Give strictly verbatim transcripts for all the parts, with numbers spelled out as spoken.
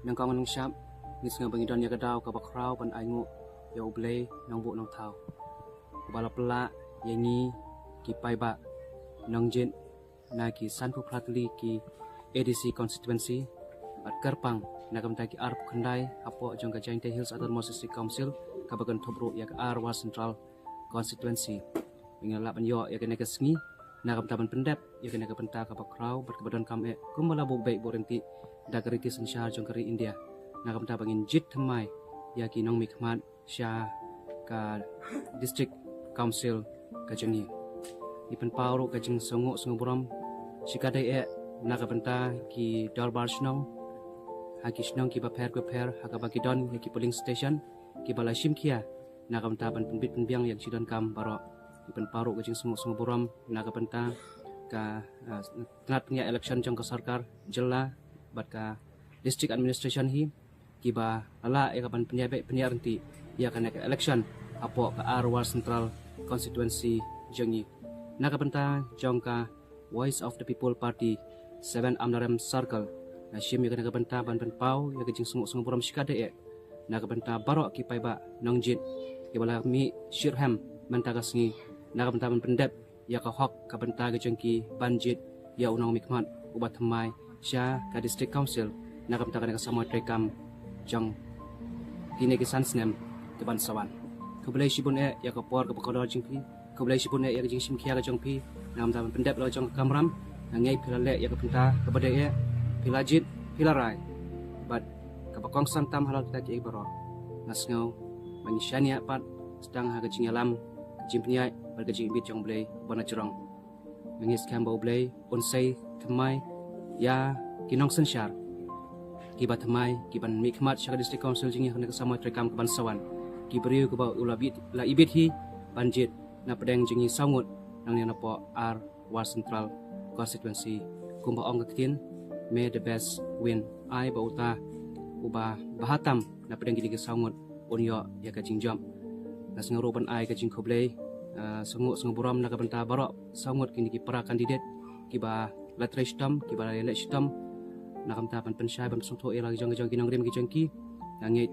Nangkong nangshap, ngi sngew ba ngi don ïa ka daw kaba khraw ban ainguh ïa U Blei Nongbuh Nongthaw, uba la pynlah ïa ngi ki paidbah nongjied na ki sanphew phra tylli ki A D C constituency, bad kyrpang na ka bynta ki arphew khyndai hapoh jong ka Jaintia Hills Autonomous District Council, kaba kynthup ruh ïa ka Arwar Central constituency. Ngi la lah ban ïoh ïa kane ka sngi na ka bynta ban pyndep ïa kane ka bynta kaba khraw bad kaba donkam eh, kumba la buh beit buh ryntih da ka riti synshar jong ka ri India, na ka bynta ba ngin jied thymmai ïa ki nongmihkhmat sha ka District Council ka jong ngi. Ngi pynpaw ruh ka jingsngew sngewburom shikatdei eh na ka bynta ki dorbar shnong ha ki shnong kiba pher kiba pher, ha kaba ki don ïa ki polling station kiba la shim khia na ka bynta ban pynbit pynbiang ïa ka jingdonkam baroh. Ngi pynpaw ruh ka jingsngew sngewburom na ka bynta ka, ah, tnat pynïaid election jong ka sorkar jylla bad ka district administration hi, kiba la lah ïa ka ban pynïaid beit pynïaid ryntih ïa kane ka election hapoh ka Arwar Central constituency jong ngi. Na ka bynta jong ka Voice of the People Party, Seven Amlarem Circle, nga shim ïa kane ka bynta ban pynpaw ïa ka jingsngew sngewburom shikatdei eh na ka bynta baroh ki paidbah nongjied kiba la mih shitrhem mynta ka sngi, na ka bynta ban pyndep ïa ka hok ka bynta ka jong ki ban jied ïa u nongmihkhmat uba thymmai sha ka District Council na ka bynta kane ka samoi treikam jong kine ki san snem kiban sa wan. Khublei shibun eh ïa ka por kaba kordor jong phi. Khublei shibun eh ïa ka jingshim khia ka jong phi na ka bynta ban pyndep la ka jong ka kamram. Nga ngeit phi la leh ïa ka bynta kaba dei eh, phi la jied, phi la rai. Bad kaba kongsan tam halor kita kiei baroh, nga sngew ba ngi shaniah pat sdang ha ka jingïalam, ka jingpynïaid bad ka jingibit jong U Blei uba na jrong. Nga ngeit skhem ba U Blei un sei thymmai ïa ki nongsynshar kiba thymmai kiban mihkhmat sha ka District Council jong ngi ha kane ka samoi treikam kaban sa wan. Ki briew kiba u la bit, la ibit hi ban jied na pdeng jong ngi saw ngut nangne napoh Arwar Central constituency. Kumba ong ka ktien, may the best win. Ai ba uta uba bha tam na pdeng kine ki saw ngut un ïoh ïa ka jingjop. Nga sngew ruh ban ai ka jingkhublei, ah, sngew, sngewburom na ka bynta baroh saw ngut kine ki para candidate kiba la trei shitom, kiba la ïaleh shitom na ka bynta ban pynshai ban pynsngewthuh ïa la ka jong, ka jong ki nongrim ki jong ki. Nga ngeit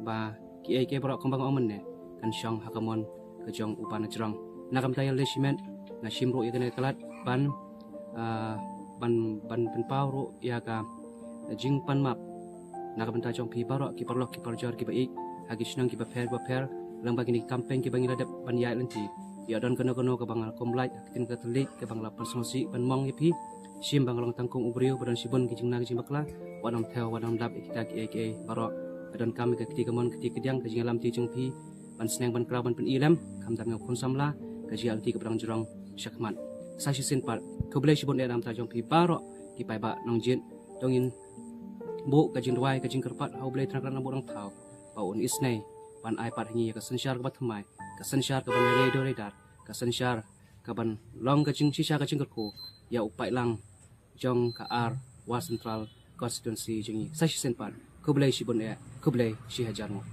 ba kiei kiei baroh kumba nga ong mynne kan shong ha ka mon ka jong uba na jrong. Na ka bynta ïaleh shimet, nga shim ruh ïa kane ka lad ban, ah, ban, ban pynpaw ruh ïa ka jingpanmap na ka bynta jong phi baroh ki paralok ki parajor kiba ïeit ha ki shnong kiba pher kiba pher, lyngba kine ki campaign kiba ngi la dep ban ïaid lynti. Ïa don kano kano kaba nga la kum lait ha ka ktien ka thylliej kaba nga la pynsngewsih ban mong ïa phi, shim ba nga long tang kum u briew ba don shibun ki jingna ki jingbakla, wat nym thew, wat nym dap ïa kita kiei kiei baroh. Ka donkam ïa ka kti kamon, ka kti kadiang, ka jingïalam kti jong phi ban sneng ban kraw ban pyni lem, khamtam ïa u khun samla, ka jingïaid lynti kaba dang jrong shakhmat. Sa shisien pat, khublei shibun eh na ka bynta jong phi baroh ki paidbah nongjied. To ngin buh ka jingduwai, ka jingkyrpad ha U Blei Trai Kynrad Nongbuh Nongthaw ba un isynei ban ai pat ha ngi ïa ka synshar kaba thymmai, ka synshar kaban ïadei dor ïadar, ka synshar kaban long ka jingshisha ka jingkyrkhu ïa u paidlang jong ka Arwar Central constituency jong ngi. Sa shisien pat, khublei shibun eh, khublei shihajar nguh.